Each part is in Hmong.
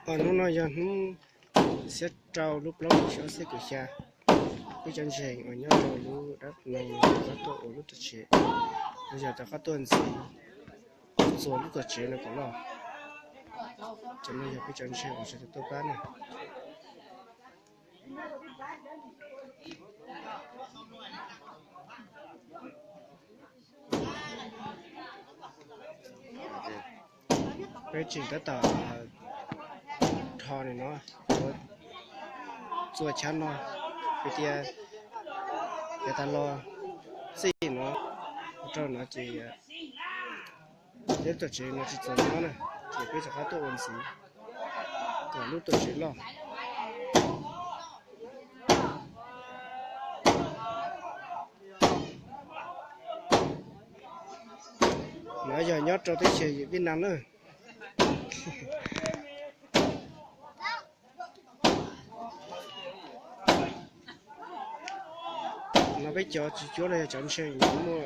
Hnub no yog hnub xiab rau lub plaub hlis ob txhiab kaum xya. Peb cov ntseeg uas nyob rau lub dab no rov qab tuaj ua lub tuam tsev, los yog rov qab tuaj ntxiv txua lub tuam tsev no kom loj. Cov no yog peb cov ntseeg uas sawv daws tuaj pab na. Peb tseem tab tom rho nim no, txua chav no, hais tias yav tas los txij no mus rau no ces peb tuam tsev no tsis txaus nyob na, ces peb rov qab tuaj ua ntxiv kom lub tuam tsev loj. No yog nyob rau teb chaws Vietnam na. No peb cov tsis cuab los yog cov ntseeg nws muaj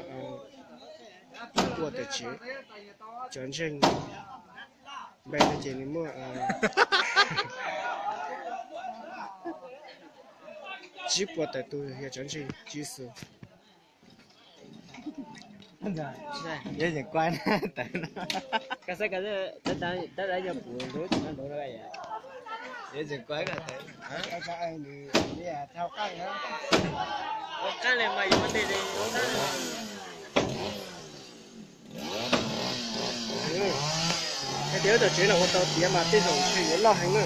ib puas tawm tsev, cov ntseeg npe no ces nws muaj tsib puas tawm tus yog cov ntseeg Tswv Yexus. Hais tias lub tuam tsev no ua tau tiav mas tej zaum ntshe yuav loj heev na.